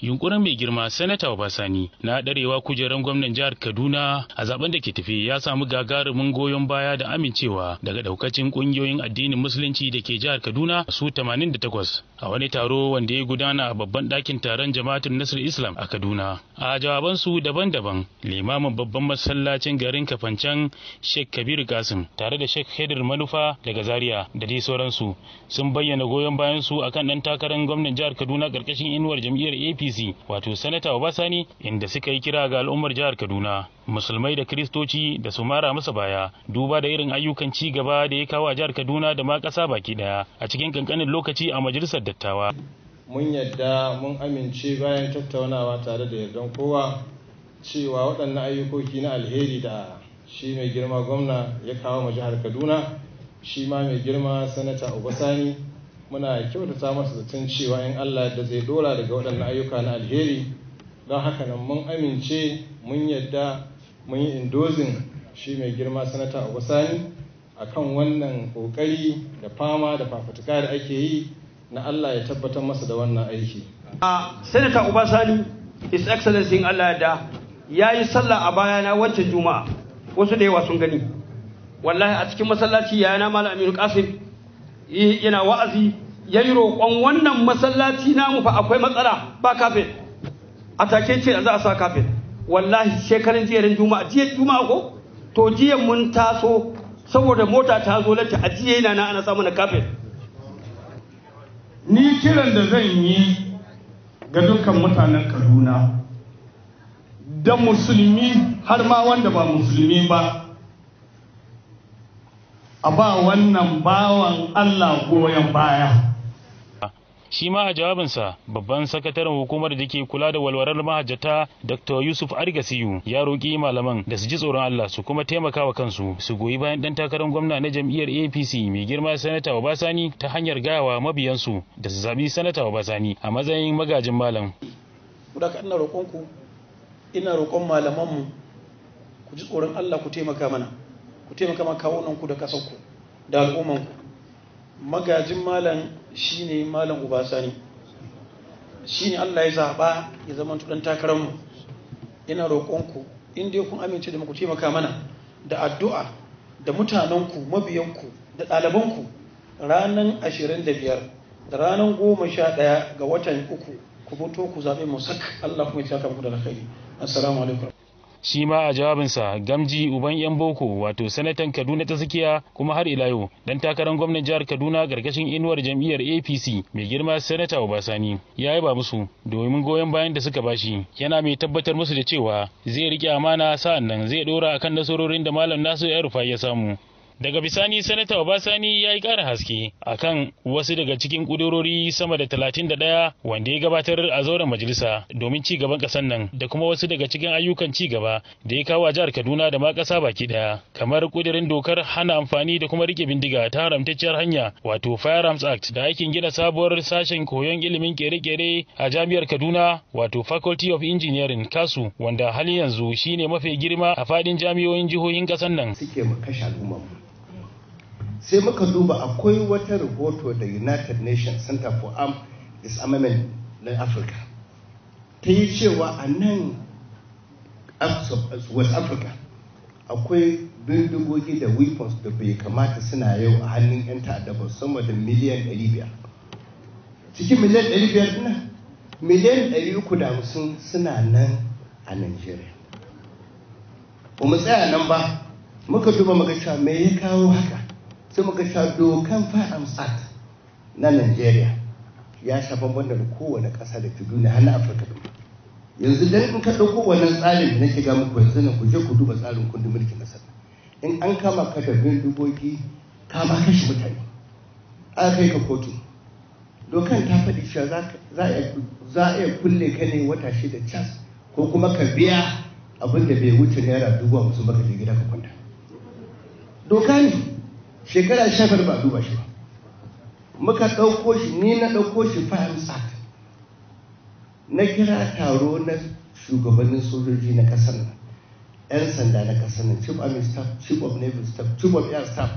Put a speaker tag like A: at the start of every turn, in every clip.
A: Yunkurin mai girma Sanata Uba Sani na ɗarewa kujerar gwamnan jihar Kaduna a zaben da ke tafi ya samu gagarumin goyon baya da amincewa daga daukacin kungiyoyin addinin Musulunci da ke jihar Kaduna su 88 a wani taro wanda ya gudana a babban ɗakin taron Jama'atun Nasir Islam a Kaduna. A jawabansu daban-daban, limamin babban masallacin garin Kafancan, Sheikh Kabiru Kasim, tare da Sheikh Hedir Manufa daga Zaria da dai sauransu, sun bayyana goyon bayan su akan ɗan takarar gwamnan jihar Kaduna ƙarƙashin inuwar jam'iyyar APC, wato Sanata Uba Sani, inda suka yi kira ga al'ummar jihar Kaduna, Musulmai da Kiristoci, da su mara masa baya duba da irin ayyukan ci gaba da ya kawo a jihar Kaduna da ma ƙasa baki ɗaya a cikin kankanin lokaci a majalisar dattawa.
B: Mun yadda, mun amince, bayan tattaunawa tare da yardan kowa, cewa waɗannan ayyukoki na alheri da shi mai girma gwamna ya kawo ma jihar Kaduna, shi ma mai girma Sanata Uba Sani muna kyautata masa zaton cewa in Allah da zai dora daga waɗannan ayyuka na alheri. Don haka nan mun amince, mun yadda, mun yi endorsing shi mai girma Sanata Uba Sani akan wannan kokari da fama da fafutuka da ake yi na Allah ya tabbatar masa da wannan aiki.
C: A Senator Uba Sani, His Excellency, in Allah da ya yi sallah a bayana wancan Juma'a, wasu da yawa sun gani. Wallahi a cikin masallaci yayana Malam Aminu Qasim yana wa'azi, ya yi roƙon wannan masallaci namu fa akwai matsala, ba kafet. A take ce za a sa kafet. Wallahi shekaran jiya Juma'a, jiya Juma'a ko? To jiya mun taso saboda mota ta zo latti, a jiya yana na ana samu na kafet.
D: Ni kiran da zan yi ga dukkan mutanen Kaduna, da Musulmi har ma wanda ba Musulmi ba, a ba wannan bawan Allah goyon baya.
A: Shi ma a jawabinsa, babban sakataren hukumar da ke kula da walwalar mahajjata, Dr. Yusuf Argasiyu, ya roƙi malaman da su ji tsoron Allah su kuma taimaka wa kansu, su goyi bayan ɗan takarar gwamna na jam'iyyar APC, mai girma Sanata Uba Sani, ta hanyar gayawa mabiyansu da su zaɓi Sanata Uba Sani a matsayin magajin malam.
E: Saboda ina roƙonku, ina roƙon malamanmu, ku ji tsoron Allah, ku taimaka mana, ku taimaka ma kawunanku da ƙasarku da al'ummanku. Magajin malam shine Malam Uba Sani, shine Allah ya zaɓa ya zama ɗan takararmu. Ina roƙonku, in dai kun amince da mu, ku taimaka mana da addu'a da mutanenku, mabiyanku da ɗalibanku, ranar 25 da ranar 11 ga watan uku ku fito ku zaɓe mu sak. Allah kuma ya saka muku da alkhairi. Assalamu alaikum.
A: Shi ma a jawabinsa, Gamji Uban Yan Boko, wato Sanatan Kaduna ta Tsakiya kuma har ila yau dan takarar gwamnan jihar Kaduna karkashin inuwar jam'iyyar APC, mai girma Sanata Uba Sani, ya yaba musu domin goyon bayan da suka bashi, yana mai tabbatar musu da cewa zai rike amana, sa'an nan zai dora akan nasarorin da Malam Nasiru El-Rufai ya samu. Daga bisani Sanata Uba Sani ya yi ƙarin haske akan wasu daga cikin ƙudurori sama da 31 wanda ya gabatar a zauren majalisa domin ci gaban ƙasar nan, da kuma wasu daga cikin ayyukan ci gaba da ya kawo a jihar Kaduna da ma ƙasa baki ɗaya, kamar ƙudurin dokar hana amfani da kuma rike bindiga ta haramtacciyar hanya, wato Firearms Act, da aikin gina sabuwar sashen koyon ilimin kere-kere a Jami'ar Kaduna, wato Faculty of Engineering KASU, wanda halin yanzu shine mafi girma a faɗin jami'o'in jihohin ƙasar nan.
F: Suke mu kashe al'ummar. Sai muka duba, akwai wata rahoto da United Nations Center for Arm Disarmament na Africa ta yi cewa a nan West Africa akwai bindigogi da weapons da bai kamata suna yau a hannun 'yan ta'adda ba, sama da miliyan 500. Cikin miliyan 500 na, miliyan 350 suna nan a Nigeria. Ba mu tsaya nan ba, muka duba muka cewa me ya kawo haka? Sai muka cewa dokan Firearms Act na Nigeria ya sha bamban da kowane ƙasa da ke duniya, har na Afirka. Yanzu dan in ka ɗauko wannan tsarin da nake ga muku yanzu nan, ku je ku duba tsarin kundin mulkin ƙasar. In an kama ka da bindigogi, kama kashe mutane, aka kai ka kotu, dokan ta faɗi cewa za a iya kulle ka ne wata 6 cas, ko kuma ka biya abin da bai wuce ₦50,000 ba, ka je gida ka kwanta. Doka ne shekara 15 ba a duba shi ba. Muka ɗauko shi, ni na ɗauko shi, Firearms Act, na kira taro na shugabannin sojoji na ƙasar nan, 'yan sanda na ƙasar nan, Chief Army Staff, Chief of Naval Staff, Chief of Air Staff,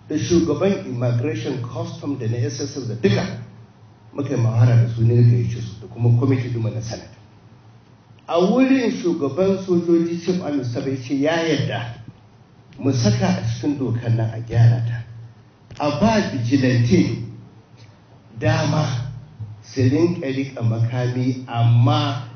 F: da shugaban Immigration, Custom da na SSS da duka. Muka yi muhawara da su ne da ya su da kuma kwamiti ɗin na Senate. A wurin shugaban sojoji, Chief Army Staff, ya ce ya yarda mu saka a cikin dokar nan a gyara ta, a ba vigilante dama su rinka rika makami, amma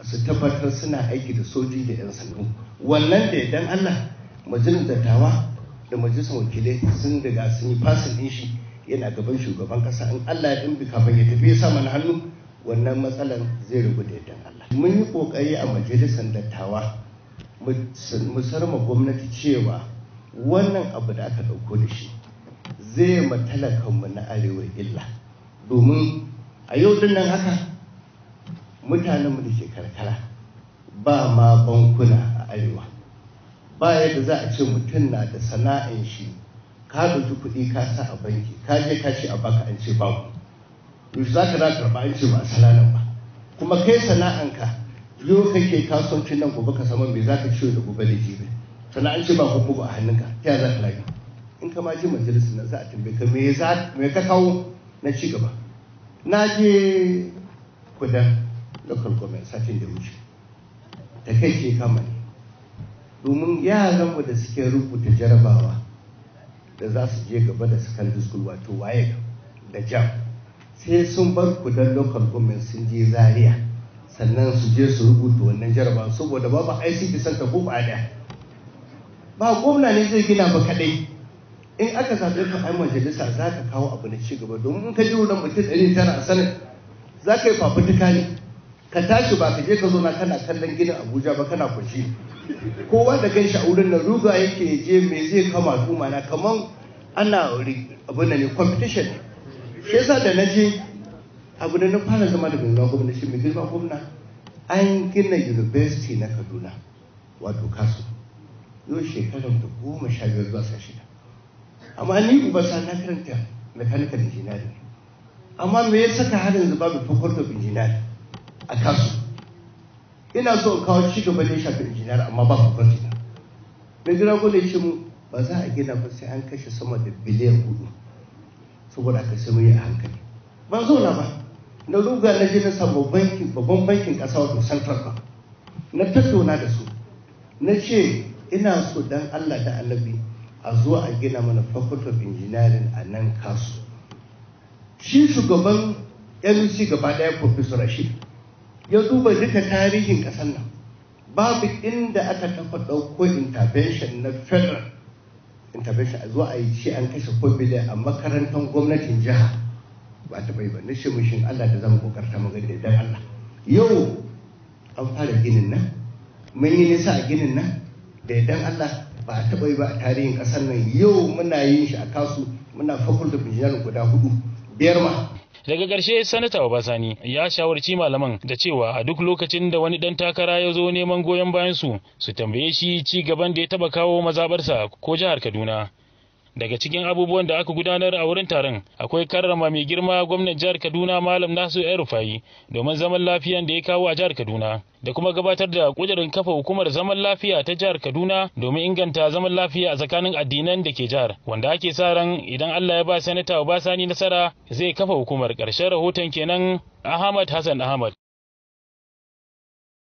F: su tabbatar suna aiki da soji da 'yan sandu. Wannan da idan Allah, majalisar dattawa da majalisar wakilai sun riga sun yi passing din shi, yana gaban shugaban kasa. In Allah ya dimbi kafin ya tafi ya sa mana hannu, wannan matsalar zai ragu da yardan Allah. Mun yi kokari a majalisar dattawa mu sarma gwamnati cewa wannan abu da aka dauko da shi zai ma talakanmu na arewa illa, domin a yau din nan haka mutanenmu da ke karkara ba ma bankuna a arewa. Ba yadda za a ce mutum na da sana'in shi, ka ɗauki kuɗi ka sa a banki, ka je ka ce a baka, an ce babu. Yaushe za ka za karɓa? An ce ba a sananan ba. Kuma kai sana'anka yau kake kasuwancin nan, gobe ka samu me za ka ciwo da gobe da jibi, sannan an ce ba ko a hannunka, ta za ka rayu? In ka ma je majalisar nan, za a tambaye ka me ka kawo na ci gaba. Na je Kudan Local Government satin da wuce, ta kai ce kama ne, domin yaranmu da suke rubuta jarabawa da za su je gaba da secondary school, wato WAEC da JAMB, sai sun bar Kudan Local Government sun je Zaria sannan su je su rubuta wannan jarabawa, saboda babu ICT center ko ba ɗaya. Ba gwamna ne zai gina ba kaɗai. In aka zaɓe ka ai majalisa, za ka kawo abu na ci gaba, domin in ka ji wurin mutum 900 a sanin za ka yi fafutuka ne ka tashi, ba ka je ka zo na kana kallon ginin Abuja ba kana kwanci. Kowa da gan shi a wurin nan ruga yake je me zai kama al'umma na, kaman ana abu ne competition. Shi yasa da na je, abu da na fara zama da mai girma gwamna shi, mai girma gwamna, an gina university na Kaduna, wato KASU, yau shekarar da 15 zuwa 16. Amma ni Uba Sani na karanta mechanical engineering, amma me ya saka har yanzu babu faculty of engineering a KASU? Ina so in kawo ci gaba da ya shafi engineering, amma ba faculty na. Mai girma gwamna ce mu ba za a gina ba sai an kashe sama da biliyan 4, saboda aka sai mun yi a hankali. Ban zauna ba, na ruga na je na samu banki, babban bankin kasa, wato Central Bank. Na tattauna da su, na ce ina so dan Allah da Annabi a zo a gina mana faculty of engineering a nan KASU. Shi shugaban NUC gaba daya, Professor Rashid, ya duba duka tarihin kasar nan, babu inda aka taɓa ɗauko intervention na federal intervention a zo a yi ce an kashe ko biliyan a makarantar gwamnatin jiha, ba ta bai ba. Na ce mishin Allah da zama kokarta magana da idan Allah. Yau an fara ginin nan, mun yi nisa a ginin nan da idan Allah. Ba a taɓa yi ba a tarihin ƙasar nan, yau muna yin shi a KASU. Muna faculty of engineering guda hudu, biyar ma.
A: Daga ƙarshe, Sanata Uba Sani ya shawarci malaman da cewa a duk lokacin da wani ɗan takara ya zo neman goyon bayan su, su tambaye shi ci gaban da ya taɓa kawo mazaɓarsa ko jihar Kaduna. Daga cikin abubuwan da aka gudanar a wurin taron akwai karrama mai girma gwamnan jihar Kaduna, Malam Nasiru El Rufai, domin zaman lafiyan da ya kawo a jihar Kaduna, da kuma gabatar da kudirin kafa hukumar zaman lafiya ta jihar Kaduna domin inganta zaman lafiya a tsakanin addinan da ke jihar, wanda ake sa ran idan Allah ya ba Sanata Uba Sani nasara zai kafa hukumar. Ƙarshen rahoton kenan, Ahmad Hassan Ahmad.